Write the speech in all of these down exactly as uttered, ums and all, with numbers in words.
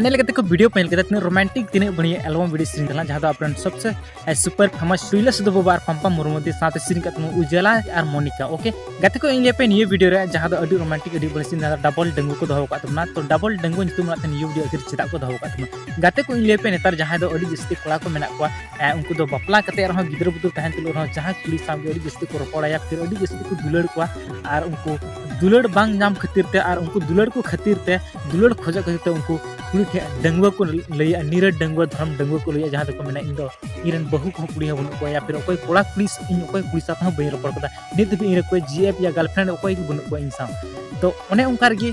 ᱧᱮᱞ ᱠᱟᱛᱮ ᱠᱚ ᱵᱷᱤᱰᱤᱭᱳ ᱯᱮ ᱧᱮᱞ ᱠᱮᱫᱟ, ᱛᱤᱱᱟᱹᱜ ᱨᱳᱢᱟᱱᱴᱤᱠ, ᱛᱤᱱᱟᱹᱜ ᱵᱟᱹᱲᱤᱡ ᱮᱞᱵᱟᱢ ᱵᱷᱤᱰᱤᱭᱳ ᱥᱮᱨᱮᱧ ᱛᱟᱦᱮᱸ ᱞᱮᱱᱟ, ᱡᱟᱦᱟᱸ ᱫᱚ ᱟᱯᱮ ᱨᱮᱱ ᱥᱚᱵᱥᱮ ᱥᱩᱯᱟᱨ ᱯᱷᱮᱢᱟᱥ ᱥᱩᱭᱞᱟ ᱥᱤᱫᱷᱩ ᱵᱟᱵᱟ ᱟᱨ ᱯᱟᱢᱯᱟ ᱢᱩᱨᱢᱩ ᱫᱤ ᱥᱟᱶᱛᱮ ᱥᱮᱨᱮᱧ ᱠᱟᱜ ᱛᱟᱵᱚᱱᱟ ᱩᱡᱟᱞᱟ ᱟᱨ ᱢᱚᱱᱤᱠᱟ᱾ ᱳᱠᱮ ᱜᱟᱛᱮ ᱠᱚ, ᱤᱧ ᱞᱟᱹᱭ ᱯᱮ ᱱᱤᱭᱟᱹ ᱵᱷᱤᱰᱤᱭᱳ ᱨᱮ, ᱡᱟᱦᱟᱸ ᱫᱚ ᱟᱹᱰᱤ ᱨᱳᱢᱟᱱᱴᱤᱠ, ᱟᱹᱰᱤ ᱵᱟᱹᱲᱤᱡ ᱥᱮᱨᱮᱧ, ᱡᱟᱦᱟᱸ ᱫᱚ ᱰᱟᱵᱚᱞ ᱰᱟᱺᱜᱩᱣᱟᱹ ᱠᱚ ᱫᱚᱦᱚ ᱟᱠᱟᱫ ᱛᱟᱵᱚᱱᱟ᱾ ᱛᱚ ᱰᱟᱵᱚᱞ ᱰᱟᱺᱜᱩᱣᱟᱹ ᱧᱩᱛᱩᱢ ᱨᱮᱱᱟᱜ ᱛᱮ ᱱᱤᱭᱟᱹ ᱵᱷᱤᱰᱤᱭᱳ ᱟᱹᱠᱷᱤᱨ ᱪᱮᱫᱟᱜ ᱠᱚ ᱫᱚᱦᱚ ᱟᱠᱟᱫ ᱛᱟᱵᱚᱱᱟ? ᱜᱟᱛᱮ ᱠᱚ, ᱤᱧ ᱞᱟᱹᱭ ᱯᱮ, ᱱᱮᱛᱟᱨ ᱡᱟᱦᱟᱸᱭ ᱫᱚ ᱟᱹᱰᱤ ᱡᱟᱹᱥᱛᱤ ᱠᱚᱲᱟ ᱠᱚ ᱢᱮᱱᱟᱜ ᱠᱚᱣᱟ, ᱮ, ᱩᱱᱠᱩ ᱫᱚ ᱵᱟᱯᱞᱟ ᱠᱟᱛᱮ ᱨᱮᱦᱚᱸ, ᱜᱤᱫᱽᱨᱟᱹ ᱯᱤᱫᱽᱨᱟᱹ ᱛᱟᱦᱮᱱ ᱛᱩᱞᱩᱡ ᱨᱮᱦᱚᱸ ᱡᱟᱦᱟᱸᱭ ᱠᱩᱲᱤ ᱥᱟᱶ ᱜᱮ ᱟᱹᱰᱤ ᱡᱟᱹᱥᱛᱤ ᱠᱚ ᱨᱚᱯᱚᱲᱟᱭᱟ, ᱯᱷᱤᱨ ᱟᱹᱰᱤ ᱡᱟᱹᱥᱛᱤ ᱠᱚ ᱫᱩᱞᱟᱹᱲ ᱠᱚᱣᱟ᱾ ᱟᱨ ᱩᱱᱠᱩ ᱫᱩᱞᱟᱹᱲ ᱵᱟᱝ ᱧᱟᱢ ᱠᱷᱟᱹᱛᱤᱨ ᱛᱮ ᱟᱨ ᱩᱱᱠᱩ ᱫᱩᱞᱟᱹᱲ ᱠᱚ ᱠᱷᱟᱹᱛᱤᱨ ᱛᱮ, ᱫᱩᱞᱟᱹᱲ ᱠᱷᱚᱡᱚᱜ ᱠᱷᱟᱹᱛᱤᱨ ᱛᱮ ᱩᱱᱠᱩ ᱠᱩᱲᱤ ᱴᱷᱮᱱ ᱰᱟᱺᱜᱩᱣᱟᱹ ᱠᱚ ᱞᱟᱹᱭᱟ, ᱱᱤᱨᱟᱹᱴ ᱰᱟᱺᱜᱩᱣᱟᱹ, ᱫᱷᱚᱨᱚᱢ ᱰᱟᱺᱜᱩᱣᱟᱹ ᱠᱚ ᱞᱟᱹᱭᱟ, ᱡᱟᱦᱟᱸ ᱫᱚᱠᱚ ᱢᱮᱱᱟ, "ᱤᱧ ᱫᱚ ᱤᱧ ᱨᱮᱱ ᱵᱟᱹᱦᱩ ᱠᱚᱦᱚᱸ ᱠᱩᱲᱤ ᱦᱚᱸ ᱵᱟᱹᱱᱩᱜ ᱠᱚᱣᱟ, ᱭᱟ ᱯᱷᱤᱨ ᱚᱠᱚᱭ ᱠᱚᱲᱟ ᱠᱩᱲᱤ ᱥ-, ᱤᱧ ᱚᱠᱚᱭ ᱠᱩᱲᱤ ᱥᱟᱶ ᱛᱮᱦᱚᱸ ᱵᱟᱹᱧ ᱨᱚᱯᱚᱲ ᱠᱟᱫᱟ, ᱱᱤᱛ ᱫᱷᱟᱹᱵᱤᱡ ᱤᱧ ᱨᱮ ᱚᱠᱚᱭ ᱡᱤ ᱮᱯᱷ ᱭᱟ ᱜᱟᱨᱞᱯᱷᱨᱮᱱᱰ ᱚᱠᱚᱭ ᱜᱮ ᱵᱟᱹᱱᱩᱜ ᱠᱚᱣᱟ ᱤᱧ ᱥᱟᱶ᱾" ᱛᱚ ᱚᱱᱮ ᱚᱱᱠᱟ ᱨᱮᱜᱮ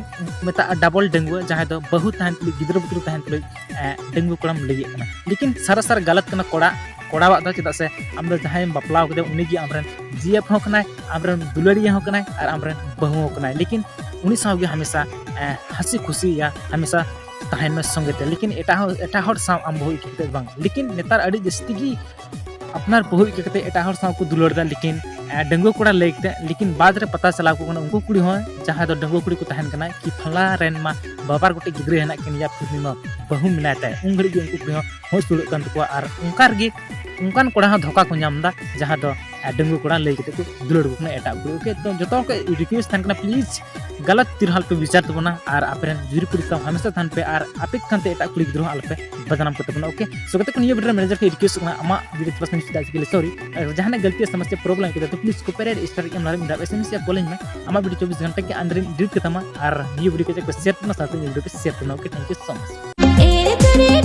ᱢᱮᱛᱟᱜᱼᱟ ᱰᱟᱵᱚᱞ ᱰᱟᱺᱜᱩᱣᱟᱹ, ᱡᱟᱦᱟᱸᱭ ᱫᱚ ᱵᱟᱹᱦᱩ ᱛᱟᱦᱮᱱ ᱛᱩᱞᱩᱡ, ᱜᱤᱫᱽᱨᱟᱹ ᱯᱤᱫᱽᱨᱟᱹ ᱛᱟᱦᱮᱱ ᱛᱩᱞᱩᱡ, ᱮ, ᱰᱟᱺᱜᱩᱣᱟᱹ ᱠᱚᱲᱟᱢ ᱞᱟᱹᱭᱮᱫ ᱠᱟᱱᱟ᱾ ᱞᱮᱠᱤᱱ ᱥᱟᱨᱟᱥᱟᱨ ᱜᱟᱞᱟᱛ ᱠᱟᱱᱟ ᱠᱚᱲᱟ, ᱠᱚᱲᱟᱣᱟᱜ ᱫᱚ, ᱪᱮᱫᱟᱜ ᱥᱮ ᱟᱢ ᱫᱚ ᱡᱟᱦᱟᱸᱭᱮᱢ ᱵᱟᱯᱞᱟ ᱠᱟᱫᱮᱭᱟ ᱩᱱᱤ ᱜᱮ ᱟᱢᱨᱮᱱ ᱡᱤ ᱮᱯᱷ ᱦᱚᱸ ᱠᱟᱱᱟᱭ, ᱟᱢᱨᱮᱱ ᱫᱩᱞᱟᱹᱲᱤᱭᱟᱹ ᱦᱚᱸ ᱠᱟᱱᱟᱭ ᱟᱨ ᱟᱢᱨᱮᱱ ᱵᱟᱹᱦᱩ ᱦᱚᱸ ᱠᱟᱱᱟᱭ᱾ ᱞᱮᱠᱤᱱ ᱩᱱᱤ ᱥᱟᱶ ᱜᱮ ᱦᱟᱢᱮᱥᱟ, ᱮ, ᱦᱟᱹᱥᱤ ᱠᱷᱩᱥᱤ ᱭᱟ ᱦᱟᱢᱮᱥᱟ ᱛᱟᱦᱮᱱ ᱢᱮ ᱥᱚᱸᱜᱮ ᱛᱮ, ᱞᱮᱠᱤᱱ ᱮᱴᱟᱜ ᱦᱚᱲ, ᱮᱴᱟᱜ ᱦᱚᱲ ᱥᱟᱶ ᱟᱢ ᱵᱟᱹᱦᱩ ᱤᱫᱤ ᱠᱟᱛᱮ ᱫᱚ ᱵᱟᱝ᱾ ᱞᱮᱠᱤᱱ ᱱᱮᱛᱟᱨ ᱟᱹᱰᱤ ᱡᱟᱹᱥᱛᱤ ᱜᱮ ᱟᱯᱱᱟᱨ ᱵᱟᱹᱦᱩ ᱤᱫᱤ ᱠᱟᱛᱮ ᱮᱴᱟᱜ ᱦᱚᱲ ᱥᱟᱶ ᱠᱚ ᱫᱩᱞᱟᱹᱲ ᱮᱫᱟ, ᱞᱮᱠᱤᱱ, ᱮ, ᱰᱟᱺᱜᱩᱣᱟᱹ ᱠᱚᱲᱟ ᱞᱟᱹᱭ ᱠᱟᱛᱮ, ᱞᱮᱠᱤᱱ ᱵᱟᱫᱽ ᱨᱮ ᱯᱟᱛᱟ ᱪᱟᱞᱟᱣ ᱠᱚ ᱠᱟᱱᱟ ᱩᱱᱠᱩ ᱠᱩᱲᱤ ᱦᱚᱸ, ᱡᱟᱦᱟᱸᱭ ᱫᱚ ᱰᱟᱺᱜᱩᱣᱟᱹ ᱠᱩᱲᱤ ᱠᱚ ᱛᱟᱦᱮᱱ ᱠᱟᱱᱟ, ᱠᱤ ᱯᱷᱟᱞᱟ ᱨᱮᱱ ᱢᱟ ᱵᱟᱵᱟᱨ ᱜᱚᱴᱮᱡ ᱜᱤᱫᱽᱨᱟᱹ ᱦᱮᱱᱟᱜ ᱠᱤᱱ ᱭᱟ ᱯᱷᱤᱨ ᱩᱱᱤ ᱢᱟ ᱵᱟᱹᱦᱩ ᱢᱮᱱᱟᱭ ᱛᱟᱭ, ᱩᱱ ᱜᱷᱟᱹᱲᱤᱡ ᱜᱮ ᱩᱱᱠᱩ ᱠᱩᱲᱤ ᱦᱚᱸ ᱦᱚᱸ ᱥᱩᱲᱟᱹᱜ ᱠᱟᱱ ᱛᱟᱠᱚᱣᱟ᱾ ᱟᱨ ᱚᱱᱠᱟ ᱨᱮᱜᱮ ᱚᱱᱠᱟᱱ ᱠᱚᱲᱟ ᱦᱚᱸ ᱫᱷᱳᱠᱟ ᱠᱚ ᱧᱟᱢ ᱮᱫᱟ, ᱡᱟᱦᱟᱸ ᱫᱚ, ᱮ, ᱰᱟᱺᱜᱩᱣᱟᱹ ᱠᱚᱲᱟ ᱞᱟᱹᱭ ᱠᱟᱛᱮ ᱠᱚ ᱫᱩᱞᱟᱹᱲ ᱠᱚ ᱠᱟᱱᱟ ᱮᱴᱟᱜ ᱠᱩᱲᱤ᱾ ᱳᱠᱮ, ᱛᱚ ᱡᱚᱛᱚ ᱦᱚᱲ ᱠᱚ ᱨᱤᱠᱩᱭᱮᱥᱴ ᱛᱟᱦᱮᱱ ᱠᱟᱱᱟ, ᱯᱞᱤᱡᱽ ᱜᱟᱞᱟᱛ ᱛᱤᱨᱦᱟᱞ ᱯᱮ ᱵᱤᱪᱟᱨ ᱛᱟᱵᱚᱱᱟ ᱟᱨ ᱟᱯᱮ ᱨᱮᱱ ᱡᱩᱨᱤ ᱯᱩᱨᱤ ᱥᱟᱶ ᱦᱟᱢᱮᱥᱟ ᱛᱟᱦᱮᱱ ᱯᱮ ᱟᱨ ᱟᱯᱮ ᱠᱟᱱᱛᱮ ᱮᱴᱟᱜ ᱠᱩᱲᱤ ᱜᱤᱫᱽᱨᱟᱹ ᱦᱚᱸ ᱟᱞᱚᱯᱮ ᱵᱟᱫᱱᱟᱢ ᱠᱚ ᱛᱟᱵᱚᱱᱟ᱾ ᱳᱠᱮ, ᱥᱚᱸᱜᱮ ᱛᱮ ᱠᱷᱚᱱ ᱱᱤᱭᱟᱹ ᱵᱷᱤᱰᱤᱭᱳ ᱨᱮ ᱢᱮᱱᱮᱡᱟᱨ ᱴᱷᱮᱱ ᱨᱤᱠᱩᱭᱮᱥᱴ ᱠᱟᱱᱟ, ᱟᱢᱟᱜ ᱵᱷᱤᱰᱤᱭᱳ ᱯᱟᱥᱮ ᱪᱮᱫᱟᱜ ᱪᱤᱠᱟᱹ, ᱥᱚᱨᱤ, ᱟᱨ ᱡᱟᱦᱟᱱᱟᱜ ᱜᱟᱹᱞᱛᱤ ᱥᱚᱢᱚᱥᱥᱟ ᱯᱨᱚᱵᱞᱮᱢ ᱠᱮᱫᱟ ᱛᱚ ᱯᱞᱤᱡ ᱠᱚᱯᱤᱨᱟᱭᱤᱴ ᱥᱴᱨᱟᱭᱤᱠ ᱮᱢ ᱞᱟᱹᱜᱤᱫ ᱢᱤᱫ ᱫᱷᱟᱣ ᱮᱥ ᱮᱢ ᱮᱥ ᱭᱟ ᱠᱚᱞ ᱤᱧ ᱢᱮ᱾ ᱟᱢᱟᱜ ᱵᱷᱤᱰᱤᱭᱳ ᱪᱚᱵᱵᱤᱥ ᱜᱷᱚᱱᱴᱟ ᱜᱮ ᱟᱱᱫᱨᱤᱧ ᱰᱤᱞᱤᱴ ᱠᱟᱛᱟᱢᱟ ᱟᱨ ᱱᱤᱭᱟᱹ ᱵᱷᱤᱰᱤᱭᱳ ᱠᱚ ᱪᱮᱫ ᱯᱮ ᱥᱮᱭᱟᱨ ᱛᱟᱵᱚᱱᱟ, ᱥᱟᱶᱛᱮ ᱱᱤᱭᱟᱹ ᱵᱷᱤᱰᱤᱭᱳ ᱯᱮ ᱥᱮᱭᱟᱨ ᱛᱟᱵᱚᱱᱟ᱾ Okay, thank you so much.